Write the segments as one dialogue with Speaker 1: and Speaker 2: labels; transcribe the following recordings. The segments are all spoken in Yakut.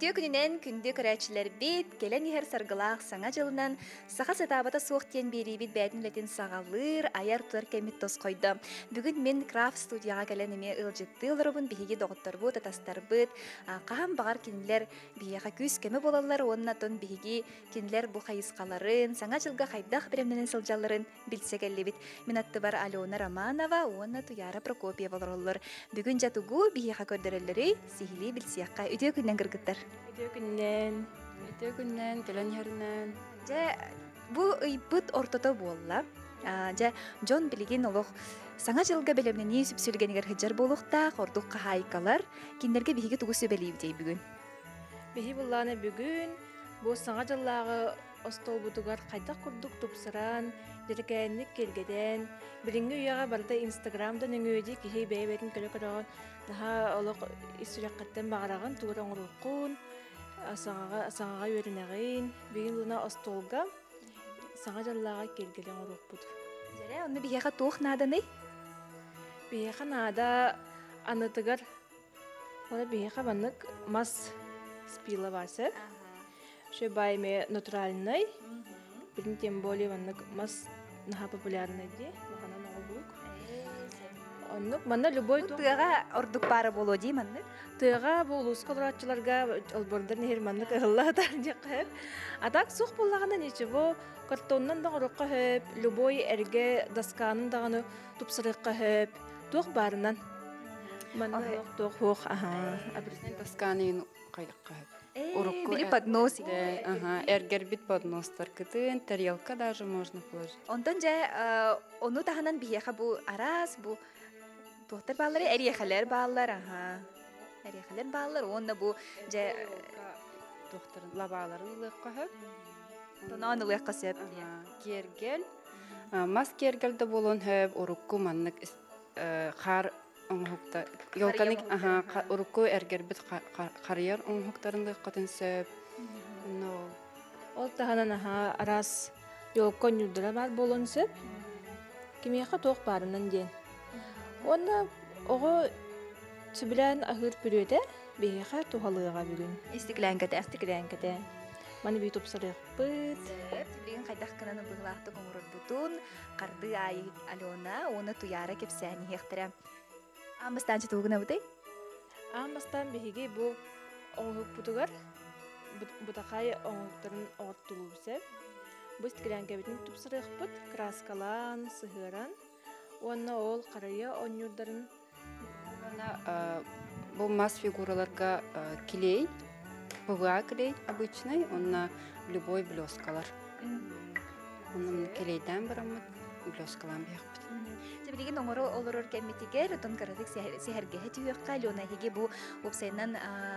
Speaker 1: Үтүө күнүнэн күндү көрөөччүлэрбит, кэлэн иһэр саргылаах саҥа дьылынан Саха сатаабата суох диэн биэриибит бэйэтин үлэтин саҕалыыр, айар-тутар кэммит тосхойдо. Бүгүн мин крафт студияҕа кэлэн эмиэ ыалдьыттыы олоробун, биһиги доҕотторбут, атастарбыт, хаһан баҕар кинилэр биһиэхэ күүс-көмө буолаллар уонна оттон биһиги кинилэр бу хайысхаларын, саҥа дьылга хайдах бэлэмнэнэн сылдьалларын билсэ кэллибит. Мин аттыбар Алена Романова уонна Туяра Прокопьева олороллор. Бүгүн дьэ тугу биһиэхэ көрдөрөллөрүй? Сиһилии билсиэххэ. Үтүө күннэн кыргыттар.
Speaker 2: Үтүө күннэн.
Speaker 3: Үтүө күннэн, кэлэн иһэринэн.
Speaker 1: Дьэ, бу ыйбыт ортото буолла. Дьэ, дьон билигин олох саҥа дьылга бэлэмнэнии сүпсүлгэнигэр сылдьар буолуохтаах, ордук хаһаайкалар. Кинилэргэ биһиги тугу сүбэлиибитий бүгүн?
Speaker 2: Биһи былаана бүгүн бу саҥа дьыллааҕы остуолбутугар хайдах курдук тупсаран, дьэрэкээнник киэргэтэн, билиҥҥи үйэҕэ барыта Инстаграм да нөҥүө дии киһи бэйэ-бэйэтин көрө-көрөҕүн наһаа олох ис сүрэххиттэн баҕараҕын, тугу эрэ оҥоруоххун, саҥаҕа, саҥаҕа үөрэнэҕин. Билигин луна остуолга саҥа дьыллааҕы киэргэли оҥоруохпут.
Speaker 1: Дьэрэ, онно биһиэхэ туох нааданый?
Speaker 2: Биһиэхэ наада анытыгар Оны биһиэхэ маннык мас спила баасы. Еще бай эмиэ натуральный. Билин тем более маннык мас наһаа популярный дии. Маханан оҕолук. Оннук манна любой
Speaker 1: тыаҕа ордук баара буолуо дии маннык.
Speaker 2: Тыаҕа бу улууска олорооччуларга олбуордар нэһир маннык ыһылла сытар диэххэ сөп. А так суох буоллаҕына ничего, картонунан да оҥоруохха сөп, любой эргэ досканын даҕаны тупсарыахха сөп. Туох баарынан. Манна туох хуох аха.
Speaker 3: Тосканын хайдахха
Speaker 1: Урукку били поднос.
Speaker 3: Ага, эргэрбит подностар кытын, тарелка даже можно положить.
Speaker 1: Онтон дьэ ону таһынан биһиэхэ бу араас бу туохтар бааллар эриэхэлэр бааллар аха эриэхэлэр бааллар уонна бу дьэ
Speaker 3: туохтарын лабааларын ылыахха сөп.
Speaker 1: Тоноон ылыахха сөп.
Speaker 3: Киэргэл мас киэргэл да буолуон сөп, урукку маннык хаар оҥоһукта елканы урукку эргэрбит харыйар оҥоһуктарын лыаххытын сөп.
Speaker 2: Но ол таһынан аха араас елка ньурдара баар буолуон сөп. Кимиэхэ туох баарынан диэн. Уонна оҕо сөбүлээн аһыыр бүрүөтэ биһиэхэ туһалыаҕа бүгүн.
Speaker 1: Истиклээҥкэтэ.
Speaker 2: Истиклээҥкэтэ. Маны бии тупсарыахпыт.
Speaker 1: Билигин хайдах гынан быһыылаахтык оҥорорбутун хардыы аайы Алена уонна Туяра кэпсээн иһиэхтэрэ. Аан бастаан тугу гынабытый?
Speaker 2: Аан бастаан биһиги бу оҥоһукпутугар бутахай оҥоһуктарын оҥортулуубут сөп. Бу истиклээҥкэбитин тупсарыахпыт, краскалаан, сыһыаран уонна ол харыйа оонньуурдарын
Speaker 3: Бу мас фигураларга клей, ПВА клей обычный, онно любой блескалар. Онно клейдээн бараммыт блескалаан биһэхпит.
Speaker 1: Дьэ билигин оҥоро олорор кэммитигэр отон кыратык сэһэргэһэ түһүөххэ Алена эһиги бу уопсайынан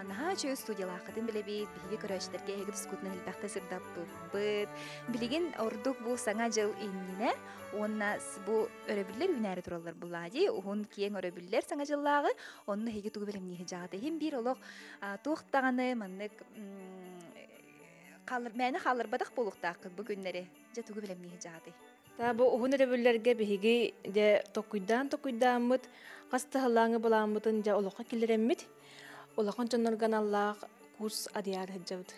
Speaker 1: наһаа үчүгэй студиялааххытын билэбит, биһиги көрөөччүлэргэ эһиги тускутунан элбэхтэ сырдаппыппыт. Билигин ордук бу саҥа дьыл иннинэ уонна бу өрөбүллэр үүнээри тураллар буллаа дии уһун киэҥ өрөбүллэр саҥа дьыллааҕы онно эһиги тугу бэлэмнииһи дьаҕат иһин биир олох туох даҕаны маннык мээнэ хаалларбатах буолуохтааххыт бу күннэри дьэ тугу бэлэмнииһи дьаҕатый
Speaker 2: Та бу уһун өрөбүллэргэ биһиги дьэ токуйдаан токуйдааммыт хас таһылааҥы былааммытын дьэ олоххо киллэрэммит улахан дьоннорго аналлаах курс адыйаар сылдьабыт.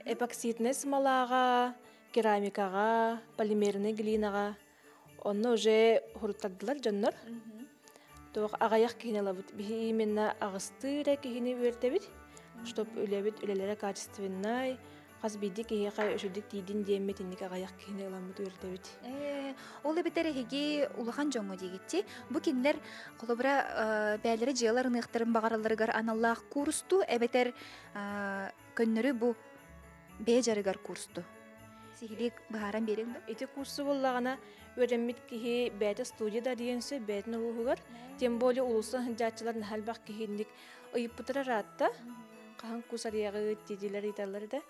Speaker 2: Эпоксиднай смолаҕа, керамикаҕа, полимернай глинаҕа онно уже хуруттардылар дьоннор. Туох аҕыйах киһини ылабыт. Биһи именно аҕыстыы эрэ киһини үөртэбит, чтоб үлэбит үлэлэрэ качественнай, хас биирдии киһиэхэ үчүгдүк тиийдин диэммит инник аҕыйах киһини ыламмыт үөртэбит.
Speaker 1: Ол эбэтэр эһиги улахан дьоҥҥо диигитти. Бу кинилэр холобура бээлэрэ дьыала арыныахтарын баҕаралларыгар аналлаах курсту эбэтэр көннөрү бу бэйэ дьарыгар курсту. Сиһилии быһааран биэриҥ да.
Speaker 2: Ити курсу буллаҕына үөрэммит киһи бэйэтэ студия да диэн сөп бэйэтин улууһугар, тем более улуустан сылдьааччылар наһаа элбэх киһи инник ыйыппытара ыраатта. Хаһан кус арыйаҕыт диэдилэр ыйыталлар да.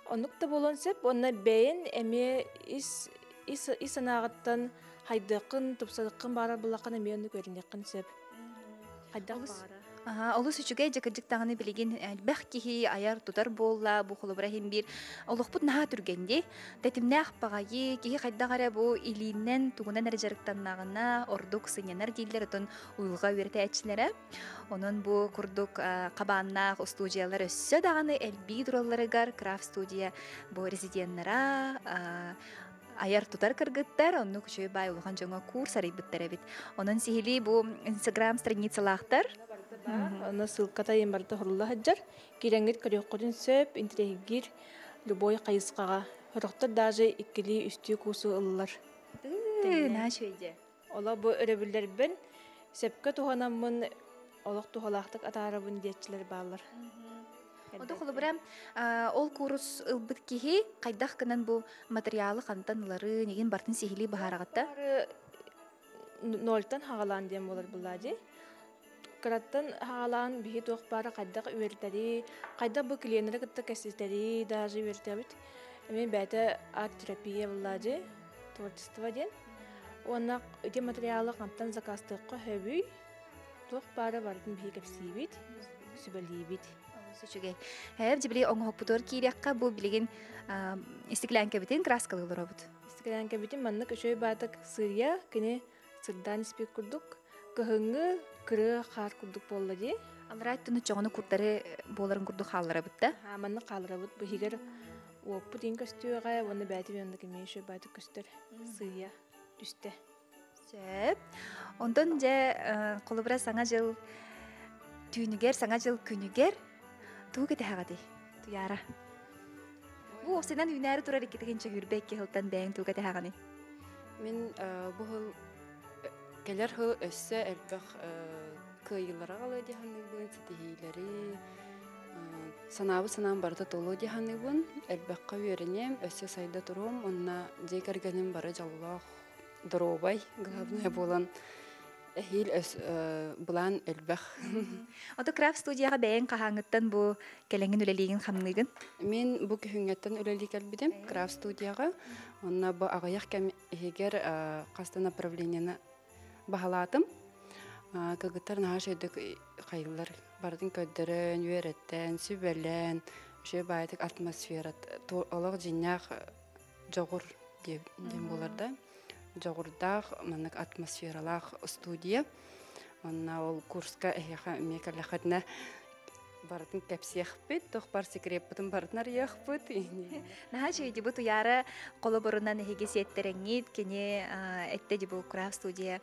Speaker 2: Оннук да буолуон сөп. Уонна бэйэн эмиэ ис ис ис санааҕыттан хайдыаххын, тупсарыаххын баарар буллаххына эмиэ оннук үөрэниэххин сөп. Хайдах баҕара.
Speaker 1: Олус үчүгэй дьэ кырдьык даҕаны билигин элбэх киһи айар-тутар буолла, бу холобура иһин биир олохпут наһаа түргэн дии. Тэтимнээх баҕайы, киһи хайдах эрэ бу илиинэн тугунан эрэ дьарыктаннаҕына ордук сынньанар дииллэр, отон уйулҕа үөрэтээччилэрэ. Онон бу курдук хабааннаах устуудьуйалар өссө даҕаны элбии туралларыгар крафт-студия бу резиденнара айар-тутар кыргыттар, оннук үчүгэй баай улахан дьоҥҥо курс арыйбыттар эбит. Онон сиһилии бу Инстаграм страницалаахтар.
Speaker 2: Онно ссылката иэн барыта хорулла сылдьар. Киирэҥҥит көрүөххүтүн сөп, интириэһиргиир любой хайысхаҕа. Сорохтор даже иккилии, үстүү курсу ыллылар.
Speaker 1: Наһаа үчүгэй
Speaker 2: Оло бу өрөбүллэрбин сөпкө туһанаммын олох туһалаахтык атаарабын диэччилэр бааллар.
Speaker 1: Ото холобура ол курс ылбыт киһи хайдах гынан бу материалы хантан ылары, нигин бартын сиһилии быһаараҕытта?
Speaker 2: Нольтан хаҕалаан диэн буолар буллаа дии. Кыраттан хаҕалаан биһи туох баара хайдах үөртэри, хайдах бу клиеннэри кытта кэситэри даже үөртэбит. Эмиэ бэйэтэ арт-терапия буллаа дии, творчество диэн. Уонна ити материалы хантан заказтыахха сөбүй, туох баара барытын биһи кэпсиибит, сүбэлиибит.
Speaker 1: Олус үчүгэй. Һээп дьибили оҥоһукпутугар киириэххэ бу билигин истиклээҥкэбитин краскалыы олоробут.
Speaker 2: Истиклээҥкэбитин маннык үчүгэй баатык сыыйа кини сырдаан испит курдук кыһыҥҥы кырыа хаар курдук буолла дии.
Speaker 1: Аллараа өттүн оччоҕуна курдары буоларын курдук хаалларабыт да?
Speaker 2: Маннык хаалларабыт. Бу иһигэр уоппут иин көстүөҕэ уонна бэйэтин оннук эмиэ үчүгэй баатык көстөр сыыйа түстэ.
Speaker 1: Сөп. Онтон дьэ, холобура Саҥа дьыл түүнүгэр, Саҥа дьыл күнүгэр тугу кэтэһэҕитий, Туйаара? Бу уопсайынан үүнээри турар иккитигин чөһүүрбэ икки сылтан бэйэҥ тугу кэтэһэҕиний?
Speaker 3: Мин бу сыл кэлэр сыл өссө элбэх кыайыылары аҕалыа дии саныыбын, ситиһиилэри, санаабыт санаам барыта толуо дии саныыбын, элбэххэ үөрэниэм, өссө сайда туруом уонна дьиэ кэргэним бары дьоллоох доруобай главное буолан эһиил былаан элбэх.
Speaker 1: Ото крафт студияҕа бэйэҥ хаһааҥҥыттан бу кэлэҥҥин үлэлиигин хамныыгын?
Speaker 3: Мин бу күһүҥҥэттэн үлэлии кэлбитим крафт студияҕа. Онно бу аҕыйах кэм иһигэр хас да направлениены баһылаатым. Кыргыттар наһаа үчүгэйдик хайыылар барытын көрдөрөн, үөрэттэн, сүбэлээн, үчүгэй баайытык атмосфера олох дьиҥнээх дьоҕур диэн буолар да дьоҕурдаах маннык атмосфералаах студия уонна ол курска эһиэхэ эмиэ кэллэххитинэ барытын кэпсиэхпит туох бар секреппытын барытын арыйыахпыт.
Speaker 1: Наһаа үчүгэй бу Туйаара холобурунан эһиги сиэттэрэҥҥит кини этте дии бу крафт студия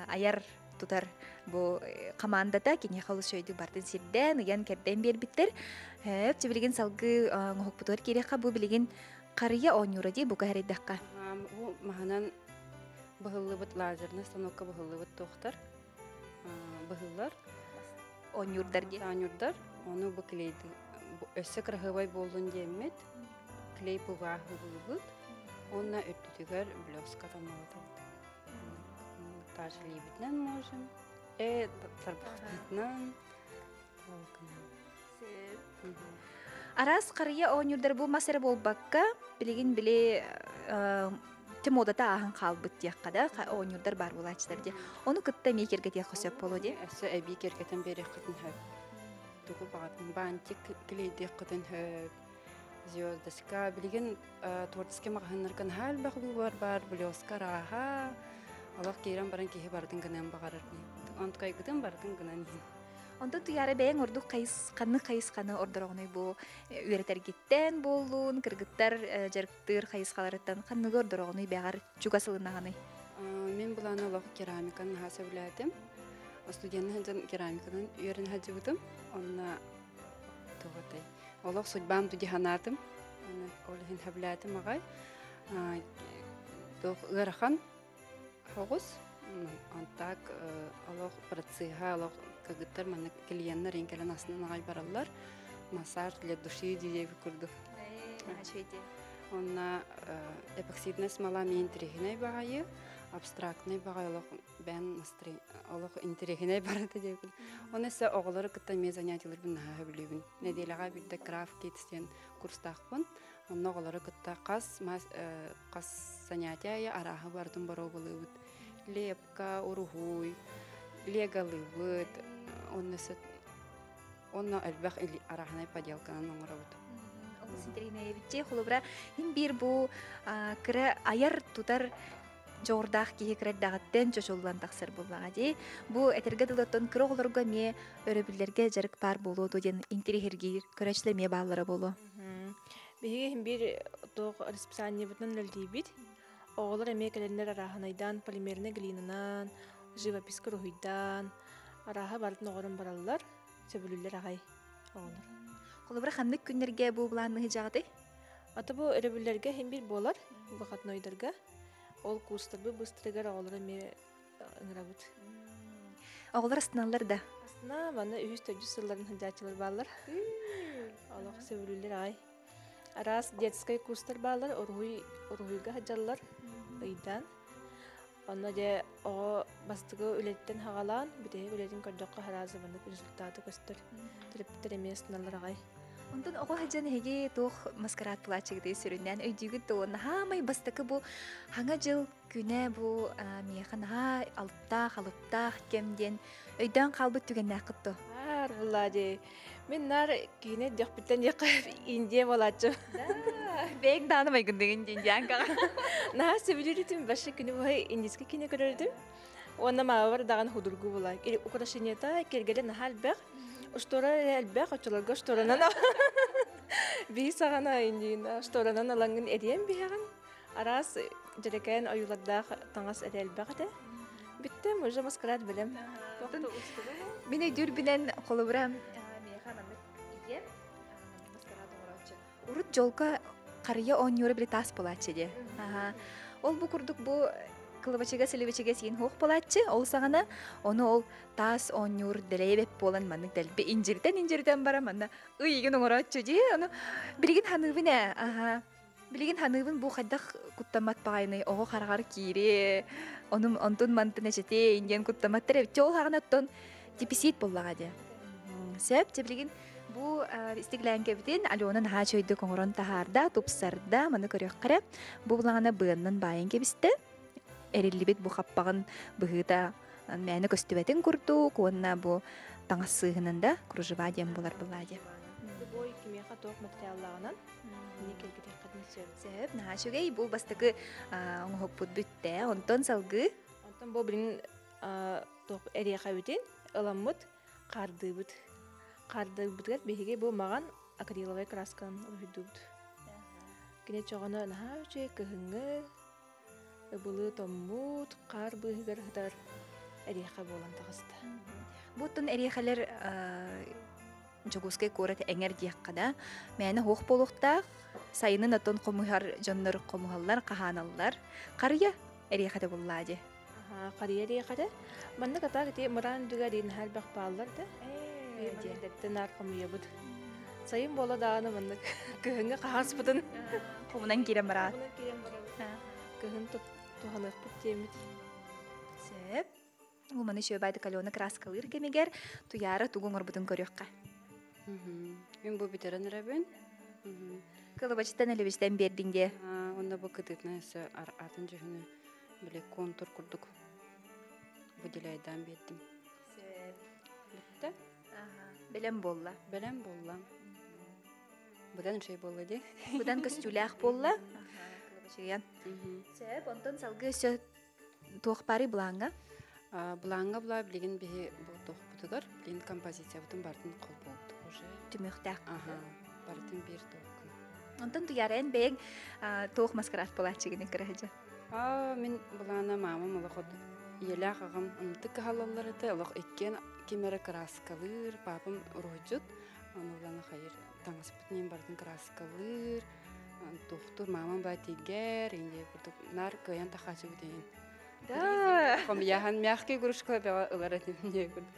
Speaker 1: айар тутар бу командата киниэхэ олус үчүгэйдик бартын сирдээн ыйан кэрдэн биэрбиттэр. Эп билигин салгыы оҥоһукпутугар киириэххэ бу билигин Харыйа оонньуура дии бука эрэйдэххэ.
Speaker 3: Бу маһынан быһыллыбыт лазерный станокка быһыллыбыт туохтар быһыылар.
Speaker 1: Оонньуурдар дии.
Speaker 3: Оонньуурдар. Ону бу клейди өссө кыраһыабай буоллун диэммит клей пывааһылыыбыт уонна үрдүтүгэр блеска тамалатабыт. Монтажлиибитинэн можем. Тарбахпытынан
Speaker 1: Араас харыйа оонньуурдар бу мас эрэ буолбакка, билигин били муодата ааһан хаалбыт диэххэ да, оонньуурдар баар буолааччылар дии. Ону кытта эмиэ киэргэтиэххэ сөп буолуо дии.
Speaker 3: Өссө эбии киэргэтэн биэриэххитин сөп. Тугу баҕатын бантик клейдиэххитин сөп. Звездочка билигин творческий маҕаһыыннарга наһаа элбэх быыбар баар, блеска арааһа. Олох киирэн баран киһи барытын гыныан баҕарар. Онтукайгытын барытын гынан иһин.
Speaker 1: Онтон Туйаара бэйэҥ ордук хайыс, ханнык хайысханы ордороҕунуй бу үөрэтэргиттэн буоллун, кыргыттар дьарыктыыр хайысхаларыттан ханныгы ордороҕунуй бэҕэр чугас ылынаҕыный?
Speaker 3: Мин былааны олох керамиканы наһаа сөбүлээтим. Студенты сылдьан керамиканан үөрэнэ сылдьыбытым. Онно тугутай олох судьбам дии санаатым. Ол иһин сөбүлээтим аҕай. Туох ыарахан Соҕус. Антак олох процеһа олох кыргыттар маннык клиеннар иин кэлэн астынан аҕай бараллар. Массаж для души диэбит курдук. Онна эпоксидная смола мин интэриэһинэй баҕайы, абстрактнай баҕайы олох бэйэн олох интэриэһинэй барыта диэбин. Оны өссө оҕолору кытта эмиэ занятиеларбын наһаа сөбүлүүбүн. Нэдиэлэҕэ биирдэ крафт kids диэн курстаахпын. Онно оҕолору кытта хас хас занятие аайы арааһы барытын боруобалыыбыт. Лепка, уруһуй, леголыыбыт, онно Онно элбэх арааһынай поделканан оҥоробут.
Speaker 1: Олус интэриэһинэйэбитчи. Холобура, иһин биир бу кыра айар тутар дьоҕурдаах киһи кыра эрдэҕиттэн чочуллан тахсар буоллаҕа дии. Бу этэргэ дылы кыра оҕолорго эмиэ өрөбүллэргэ дьарык баар буолуо дуо диэн интэриэһиргиир көрөөччүлэр эмиэ бааллара буолуо.
Speaker 2: Биһиги иһин биир туох расписаниебытынан үлэлиибит. Оҕолор эмиэ кэлэннэр арааһынайдаан полимернай глинанан, живописка уруһуйдаан, арааһа барытын оҕорон бараллар, сөбүлүүллэр аҕай оҕолор.
Speaker 1: Холобура, ханнык күннэргэ бу былаанныһы дьаҕатай?
Speaker 2: Ата бу өрөбүллэргэ иһин биир буолар, выходнойдарга. Ол курстарбыт быстарыгар оҕолору эмиэ ыҥырабыт.
Speaker 1: Оҕолор астыналлар да?
Speaker 2: Астына, манна үһүс төрдүс сылларын сылдьааччылар бааллар. Олох сөбүлүүллэр аҕай. Араас детскай курстар бааллар, уруһуй уруһуйга сылдьаллар ыйдаан. Онно дьэ оҕо бастакы үлэтиттэн хаҕалаан, бүтэһик үлэтин көрдөххө сразу маннык результаты көстөр. Төрөппүттэр эмиэ астыналлар аҕай.
Speaker 1: Онтон оҕо сылдьан эһиги туох маскарад плачыгыты сүрүннээн өйдүүгүт да уонна хаамай бастакы бу хаҥа дьыл күнэ бу миэхэ наһаа алыптаах алыптаах кэм диэн өйдөөн хаалбыт түгэннээххит дуо?
Speaker 2: Аар Влади, мин наар киинэ диэхпиттэн диэххэ Индия буолааччы.
Speaker 1: Бэйэҥ дааны майгындыгын диэн
Speaker 2: Наһаа сөбүлүүр башы күнү быһа индийский кино көрөрдүм. Уонна маабар даҕан худургу була. Украшениета кергеле наһаа элбэх. Штора элбэх, оччолорго шторанан биһи саҕана индиина шторанан алаҥын эриэн биһэҕин. Араас дьэрэкээн ойуулардаах таҥас эрэ элбэх этэ. Бүттэ, уже маскарад билем.
Speaker 1: Мин өйдүүрбүнэн холобура миэхэ маннык ийэм маскарад оҥорооччу. Урут дьолго харыйа оонньуура били таас буолааччы дии. Ол бу курдук бу кылыбачыга силибичигэ сиин хуох буолааччы. Ол саҕана ону ол таас оонньуур дэлэйэ бэп буолан маннык дэлби инжиртэн инжиртэн бара манна ыйыгын оҥорооччу дии. Ону билигин ханыыбын ээ. Аха. Билигин ханыыбын бу хайдах куттаммат баҕайыный оҕо хараҕар киири онум онтун мантын эчэтиэ индиэн куттаматтар эбит. Ол хаҕын оттон типисиит буоллаҕа дии. Сөп, дьэ билигин бу истиглээҥкэбитин Алена наһаа чөйдүк оҥорон таһаарда, тупсарда, маны көрүөххэ эрэ. Бу булаҕына быаннан баайан кэбистэ. Эриллибит бу хаппаҕын быһыыта мээнэ көстүбэтин курдук уонна бу таҥас сыыһынан да кружева диэн булар булаа диэн.
Speaker 2: Любой кимиэхэ туох материаллааҕынан ини кэлгитиэххитин сөп.
Speaker 1: Сөп, наһаа үчүгэй. Бу бастакы оҥоһукпут бүттэ. Онтон салгыы
Speaker 2: Онтон бу билин туох эриэхэбитин ыламмыт хаардыыбыт. Хаардыыбытыгар биһиги бу маҕан акриловай красканан уруһуйдуубут. Кини чоҕоно наһаа үчүгэй кыһыҥҥы ыбылы томмут, хаар быыһыгар сытар эриэхэ буолан таҕыста.
Speaker 1: Буттун эриэхэлэр Дьокуускай куорат эҥэр диэххэ да, мээнэ хуох буолуохтаах, сайынын оттон хомуһар дьоннор хомуһаллар, хаһааналлар. Харыйа эриэхэтэ буллаа дии.
Speaker 2: Харыйа эриэхэтэ. Маннык атаак ити мыраан үрдүгэр диэн элбэх бааллар да. Биир наар хомуйабыт. Сайын буола даҕаны маннык кыһыҥҥы хаһааспытын
Speaker 1: Хомунан киирэн бараат.
Speaker 2: Хомунан киирэн барабыт. Кыһын туһаныахпыт диэммит.
Speaker 1: Сөп. Бу маны шөбайды Алена краскалыыр кэмигэр Туйаара тугу оҥорбутун көрүөххэ.
Speaker 3: Мин бу бүтэрэн эрэбин.
Speaker 1: Кылыбачыттан элебичтэн биэрдиҥ диэ.
Speaker 3: Онно бу кытытна өссө атын дьүһүнү били контур курдук выделяйдаан биэрдим.
Speaker 1: Сөп.
Speaker 3: Бүттэ.
Speaker 1: Бэлэм буолла.
Speaker 3: Бэлэм буолла. Быдан үчүгэй буолла дии.
Speaker 1: Быдан көстүүлээх буолла. Кылыбачыйан. Сөп, онтон салгыы өссө туох баарый былааҥҥа?
Speaker 3: Былааҥҥа була билигин биһи бу туохпутугар, билигин композициябытын барытын холбообутук уже.
Speaker 1: Түмүөхтээх.
Speaker 3: Аха, барытын биир туохкун.
Speaker 1: Онтон Туйаара эн бэйэҥ туох маскарад буолааччыгын кыраһыдьа?
Speaker 3: Мин былаана маамам олох ийэлээх аҕам ынтык кыһалаллар этэ, олох иккиэн ким эрэ краскалыыр, папам уруһуйдьут, аны улана хайыр таҥаспытын иһин барытын краскалыыр, туохтуур маамам баа тигэр, инде курдук нар кыайан тахаачыбыт иһин.
Speaker 1: Да.
Speaker 3: Хомуйахан мягкий игрушка бэҕэ ылар этим диye курдук.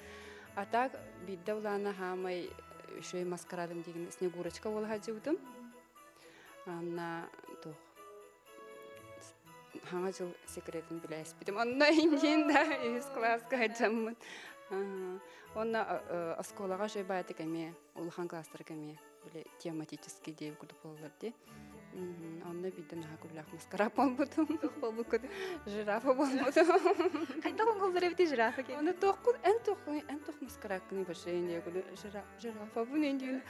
Speaker 3: А так биирдэ улаана хаамай үчүгэй маскарадым диигин Снегурочка буола сылдьыбытым. Анна туох хаҥа дьыл секретин билээспитим. Онно индиин да үһүс класска сылдьаммын. Онно оскуолаҕа үчүгэй баайдык эмиэ улахан класстарга эмиэ били тематический диэбит курдук буолаллар дии. Онно биирдэ наһаа күллээх маскарад буолбутум.
Speaker 1: Туох буолбуккут?
Speaker 3: Жирафа буолбутум.
Speaker 1: Хайдах оҥоһуллар эбитий жирафа киэн?
Speaker 3: Оны туохкун эн туох эн туох маскарадкыный большой диэкулу жирафа бу диэн.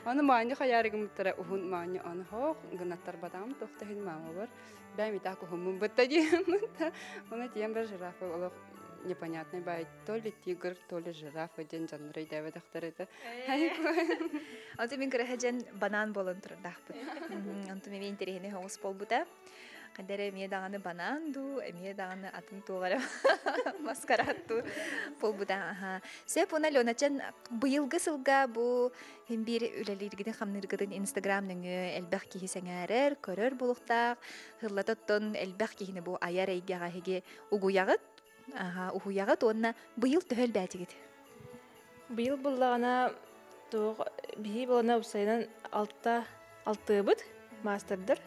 Speaker 3: Аны маанньа хайаарыгымыттара уһун маанньа аны хоох гынаттарбатаҕым туох да иһин маамабар бэйэм итак уһуммун бытта диэн Оны тиийэн бар жирафа олох непонятный бай то ли тигр, то ли жирафа диэн дьоннор өйдөөбөтөхтөр этэ.
Speaker 1: Онтон мин кыраһа дьэн банан буолан турардаахпыт. Онтон эмиэ интэриэһинэй оҕус буолбута. Ханна эрэ эмиэ даҕаны банан дуу, эмиэ даҕаны атын туох эрэ маскарад дуу буолбута. Аха. Сөп уонна Аленачан быйылгы сылга бу хин биир үлэлииргитин хамныыргытын Инстаграм нөҥүө элбэх киһи сэҥээрэр, көрөр буолуохтаах. Һыллата оттон элбэх киһини бу айар эйгэҕэ эһиги угуйаҕыт, аха, уһуйаҕыт уонна быйыл төһө элбээтигит?
Speaker 2: Быйыл буллаҕына туох биһи буолана уопсайынан алта алтыабыт маастардар.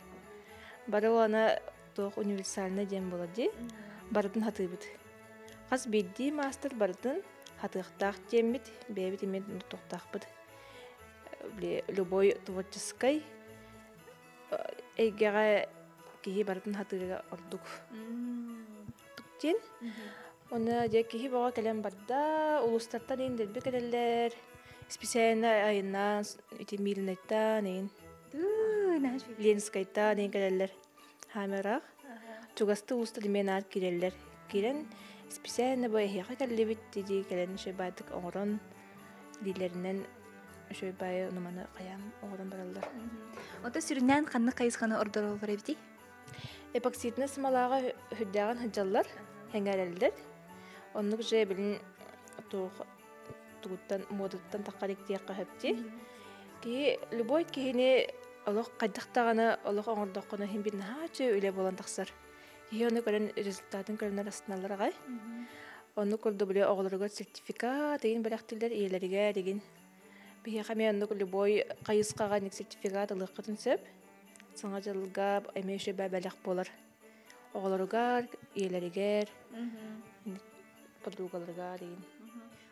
Speaker 2: Бары буолана туох универсальный диэн буолар дии. Барытын хатыыбыт. Хас биирдии маастар барытын хатыахтаах диэммит, бэйэбит эмиэ туохтаахпыт. Любой творческой эйгэҕэ киһи барытын хатыыра ордук диэн. Оны дьэ киһи бөҕө кэлэн барда, улуустартан иин дэлби кэлэллэр, специально айаннаан ити Мирнайтан иин, Ленскайтан иин кэлэллэр. Хаамыраах. Чугасты улуустар эмиэ наар киирэллэр. Киирэн специально бу эһиэхэ кэллибит дии кэлэн үчүгэй оҥорон дииллэринэн үчүгэй баайы ону-маны хайаан оҥорон бараллар.
Speaker 1: Ото сүрүннээн ханнык хайысханы ордороллор эбитий?
Speaker 2: Эпоксиднай смолаҕа үрдээҕин сылдьаллар, сэҥээрэллэр. Оннук же билин туох тугуттан муодаттан таххарык диэххэ сөп дии. Киһи любой киһини олох хайдах даҕаны олох оҥордоххуна иһин бир наһаа үчүгэй үлэ буолан тахсар. Киһи ону көрөн результатын көрөнөр астыналлар аҕай. Оннук курдук били оҕолоругар сертификат игин бэлэхтииллэр ийэлэригэр игин. Биһиэхэ эмиэ оннук любой хайысхаҕа инник сертификат ылыаххытын сөп. Саҥа дьылга эмиэ үчүгэй бэлэх буолар. Оҕолоругар, ийэлэригэр, подругаларыгар игин.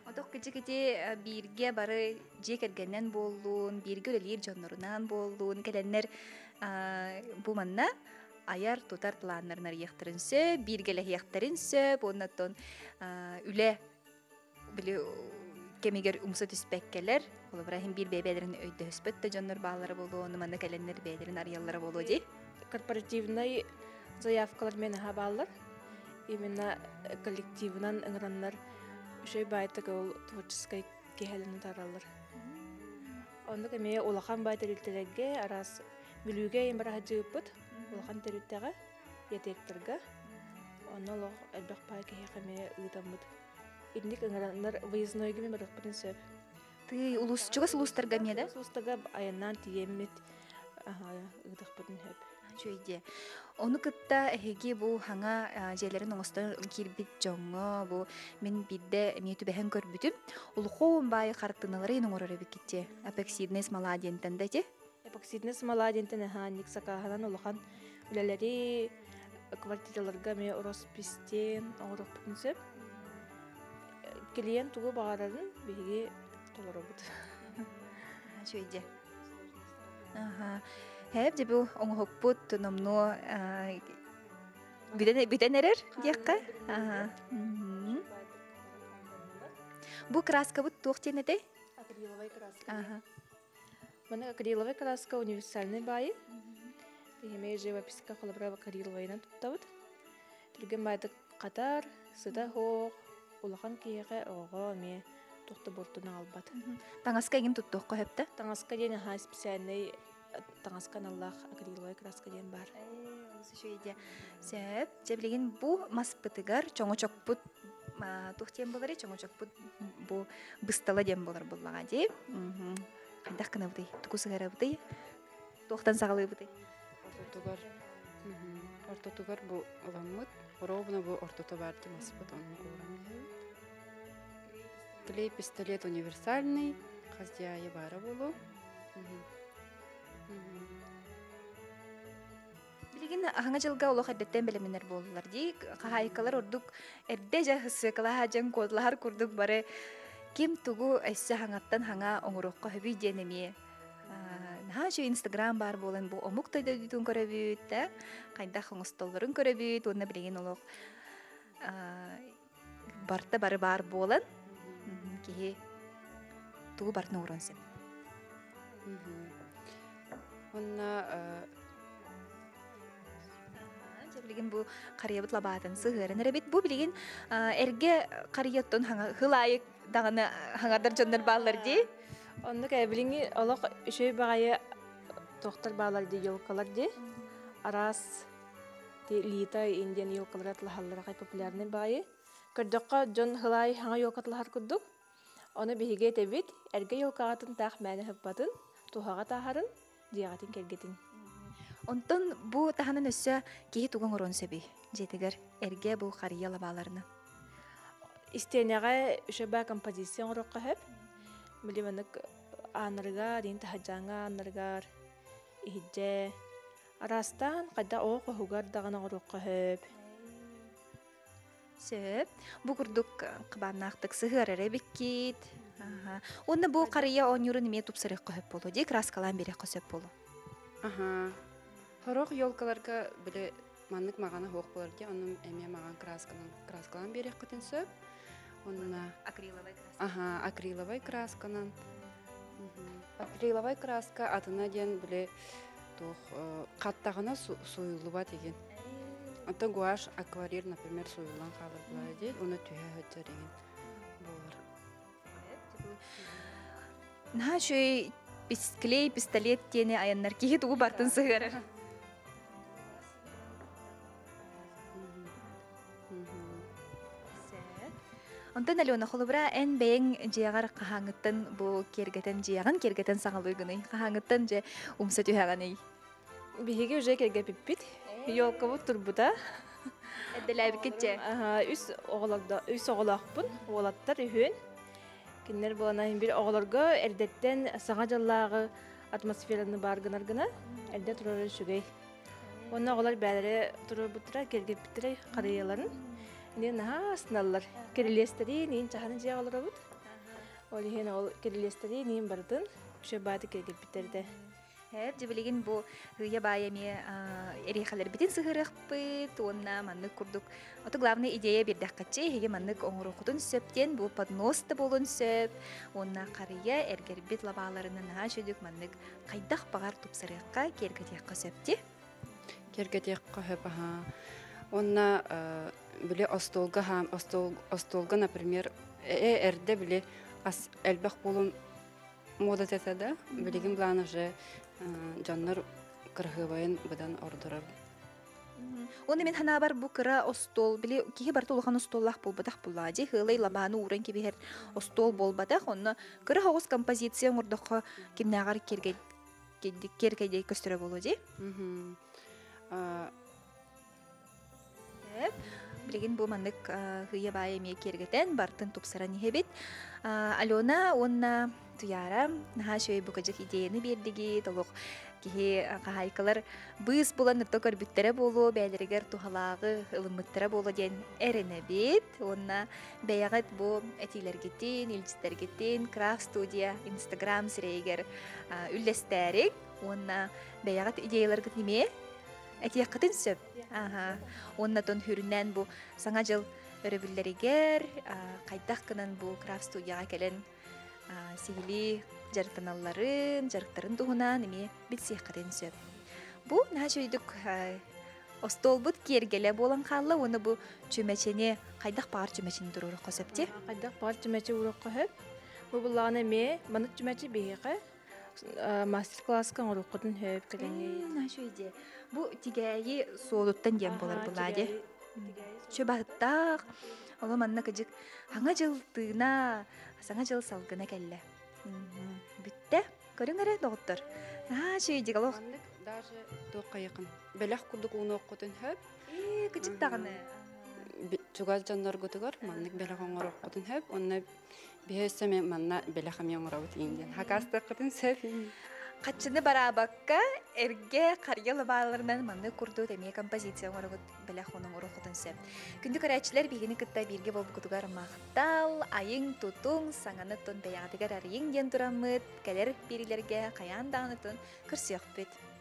Speaker 1: Отох кичи-кити бииргэ бары дьиэ кэргэнинэн буоллун, бииргэ үлэлиир дьоннорунан буоллун, кэлэннэр бу манна айар тутар планнарын арыйыахтарын сөп, бииргэлэһиэхтэрин сөп, уонна оттон үлэ били кэмигэр умса түспэккэлэр, холобура иһин биир бэйэ-бэйэлэрин өйдөһүспэт да дьоннор бааллара буолуо, ону манна кэлэннэр бэйэлэрин арыйаллара буолуо дии.
Speaker 2: Корпоративнай заявкалар мен аха бааллар. Именно коллективынан ыҥыраннар үчүгэй баайтык ол творческай киһэлэрин утаараллар. Оннук эмиэ улахан баай тэрилтэлэргэ араас Бүлүүгэ ийэм бараһадьыыппыт улахан тэрилтэҕэ, ЯТЭКтарга. Онно олох элбэх баай киһиэхэ эмиэ ыытаммыт. Инник ыҥыраннар выезднойга эмиэ барыахпытын сөп.
Speaker 1: Тыый, улуус, чугас улуустарга эмиэ да?
Speaker 2: Улуустарга айаннаан тиийэммит ыытыахпытын сөп.
Speaker 1: Үчүгэй Ону кытта эһиги бу хаҥа дьиэлэрин оҥостон киирбит дьоҥҥо бу мин биирдэ эмиэ түбэһэн көрбүтүм. Улухон баайы хартыыналары оҥорор эбиккитчи. Эпоксидная смола диэнтэн да ити.
Speaker 2: Эпоксидная смола диэнтэн аһаанник сакааһынан улахан үлэлэри квартираларга эмиэ роспистен оҥоруохпутун сөп. Клиент тугу баҕарарын биһиги толоробут.
Speaker 1: Үчүгэй Аха. Хэп дьэ бу оҥоһукпут номнуо бүтэн бүтэн эрэр диэххэ. Аха. Бу краскабыт туох диэн этэй?
Speaker 2: Акриловай краска.
Speaker 1: Аха.
Speaker 2: Маны акриловай краска универсальный баайы. Биһиги живописка холобура акриловайынан туттабыт. Түргэн баайдык хатар, сыта суох, улахан киһиэхэ оҕоҕо эмиэ туох да буортуну аҕалбат.
Speaker 1: Таҥаска игин туттуохха сөп да?
Speaker 2: Таҥаска диэн аһаа специальный таҥаска аналлаах акриловай краска диэн баар.
Speaker 1: Үчүгэй диэ. Сөп. Дьэ билигин бу маспытыгар чоҥочокпут туох диэн буоларый? Чоҥочокпут бу быстала диэн буолар буоллаҕа дии. Хайдах гынабытый? Тугу сыһарабытый? Туохтан саҕалыыбытый?
Speaker 3: Ортотугар ортотугар бу ыламмыт, ровно бу ортото баар дии маспыт онно ууран иһэбит. Клей пистолет универсальный, хас дии аайы баара буолуо.
Speaker 1: Билигин аһаҥа дьылга олох эрдэттэн бэлэмнэнэр буоллулар дии. Хаһаайкалар ордук эрдэ дьэ сыкалаһа дьэн куоталаһар курдук бары ким тугу өссө хаҥаттан хаҥа оҥоруохха сөбүй диэн эмиэ. Наһаа үчүгэй Инстаграм баар буолан бу омук дойдутун көрөбүт да, хайдах оҥостоллорун көрөбүт уонна билигин олох барта бары баар буолан киһи тугу барытын оҥоруон сөп.
Speaker 3: Уонна
Speaker 1: Дьэ билигин бу харыйабыт лабаатын сыһыаран эрэбит. Бу билигин эргэ харыйаттан хыл аайы даҕаны хаҥардар дьоннор бааллар дии.
Speaker 2: Оннук билиҥҥи олох үчүгэй баҕайы туохтар бааллар дии елкалар дии. Араас лита индиан елкалара атлаһаллара хай популярный баҕайы. Көрдөххө дьон хылаай хаҥа елка атлаһар курдук. Ону биһиги этэбит, эргэ елкаҕатын таах мээнэ ыһыппатын, туһаҕа тааһарын, дьиэҕитин кэргэтин.
Speaker 1: Онтон бу таһынан өссө киһи тугу оҥоруон сөбүй? Дьиэтигэр эргэ бу харыйа лабааларынан.
Speaker 2: Истиэнэҕэ үчүгэй композиция оҥоруохха сөп. Били маннык ааннарыгар, иин таһырдьааҥҥа ааннарыгар, иһирдьэ араастаан хайдах оҕо хоһугар даҕаны оҥоруохха сөп.
Speaker 1: Сөп. Бу курдук хабааннаахтык сыһыарар эбиккит. Уонна бу харыйа оонньуурун эмиэ тупсарыахха сөп буолуо дии, краскалаан биэриэххэ сөп буолуо.
Speaker 3: Аха. Сорох елкаларга били маннык маҕана суох буолар дии, онно эмиэ маҕан краскалаан краскалаан биэриэххитин сөп. Онно
Speaker 1: акриловай краска.
Speaker 3: Аха, акриловай красканан. Акриловай краска атына диэн били туох хаттаҕына сууйуллубат игин. Оттон гуашь акварель, например, сууйуллан хаалар буолар диэн, уонна түһэ сылдьар игин буолар.
Speaker 1: Наһаа үчүгэй клей пистолет диэни айаннар киһи тугу бартын сыһыарар. Онтон Алена, холобура, эн бэйэҥ дьиэҕэр хаһааҥҥыттан бу киэргэтэн дьиэҕин киэргэтэн саҥалыыгыный? Хаһааҥҥыттан дьэ умса түһэҕиний?
Speaker 2: Биһиги уже кэргэпиппит. Елкабыт турбута.
Speaker 1: Эрдэлээбиккит дьэ.
Speaker 2: Үс оҕолордо үс оҕолоохпун, уолаттар үһүөн. Кинилэр буолан бир оҕолорго эрдэттэн саҥа дьыллааҕы атмосфераны баар гынар гына эрдэ турар үчүгэй. Уонна оҕолор бээлэрэ туруорбуттара, кэргэппиттэрэ харыйаларын. Ини наһаа астыналлар. Кирилиэстэрин, иин чаһаны дьиэҕэ олоробут. Ол иһин ол кирилиэстэрин иин барытын үчүгэй бааты кэргэппиттэр этэ.
Speaker 1: Һээп, дьэ билигин бу һыйа баай эмиэ эриэхэлэрбитин сыһыарыахпыт уонна маннык курдук ото главный идея биэрдэххитчи эһиги маннык оҥоруоххутун сөп диэн бу поднос да буолуон сөп уонна харыйа эргэрбит лабааларынан наһаа үчүгдүк маннык хайдах баҕар тупсарыахха киэргэтиэххэ сөп дии
Speaker 3: Киэргэтиэххэ сөп аһаа. Уонна били остуолга остуолга, например, эрдэ били ас элбэх буолун муода этэ да, билигин былаан уже дьоннор кыраһыабайын быдан ордорор.
Speaker 1: Уонна мин санаабар бу кыра остуол, били киһи барыта улахан остуоллаах буолбатах буллаа дии, хыылай лабааны ууран кэбиһэр остуол буолбатах, онно кыра соҕус композиция оҥордоххо кимнээҕэр киэркэйдэй көстөрө буолуо дии. Билигин бу маннык хыйа баай эмиэ киэргэтэн, бартын тупсаран иһэбит. Алена уонна Туяра наһаа үчүгэй букадьык идеяны биэрдигит, олох киһи хаһаайкалар быыс булан ырта көрбүттэрэ буолуо, бэйэлэригэр туһалааҕы ылыммыттара буолуо диэн эрэнэбит. Уонна бэйэҕит бу этиилэргитин, илдьиттэргитин Крафт студия Инстаграм сирэйигэр үллэстээриҥ уонна бэйэҕит идеяларгытын эмиэ этиэххитин сөп. Аха. Уонна тон хүрүнэн бу Саҥа дьыл өрөбүллэригэр хайдах гынан бу крафт студияҕа кэлэн сиһилии дьарыктаналларын, дьарыктарын туһунан эмиэ билсиэххитин сөп. Бу наһаа үчүгэйдик остуолбут киэргэлэ буолан хаалла уонна бу чүмэчини хайдах баҕар чүмэчини туруоруохха сөп дии?
Speaker 2: Хайдах баҕар чүмэчи ууруохха сөп. Бу буллаҕына эмиэ маннык чүмэчи биһиэхэ мастер-класска оҥоруоххутун сөп кэлэҥҥи.
Speaker 1: Наһаа үчүгэй дии. Бу тигээйи суолуттан диэн буолар булаа дии. Чубаһыттаах, оло манна кыдьык саҥа дьыл тыына, саҥа дьыл салгына кэллэ. Бүттэ. Көрүҥ эрэ, доҕоттор. Наһаа үчүгэй дии олох.
Speaker 3: Маннык даже туохха якын бэлэх курдук уунуоххутун сөп.
Speaker 1: Ээ, кыдьык даҕаны.
Speaker 3: Чугас дьонноргутугар маннык бэлэх оҥоруоххутун сөп. Онно биһи өссө манна бэлэх эмиэ оҥоробут иин диэн хакаастыаххытын сөп.
Speaker 1: Хаччыны бараабакка эргэ харья лабааларынан маннык курдук эмиэ композиция оҥорогут бэлэх уонун уруккутун сөп. Күндү көрөөччүлэр, биһигини кытта бииргэ буолбукутугар махтал, айыҥ, тутуҥ, саҥаны тун бэйэҕитигэр арыйыҥ диэн тураммыт, кэлэр биэриилэргэ хайаан даҕаны тун көрсүөхпүт.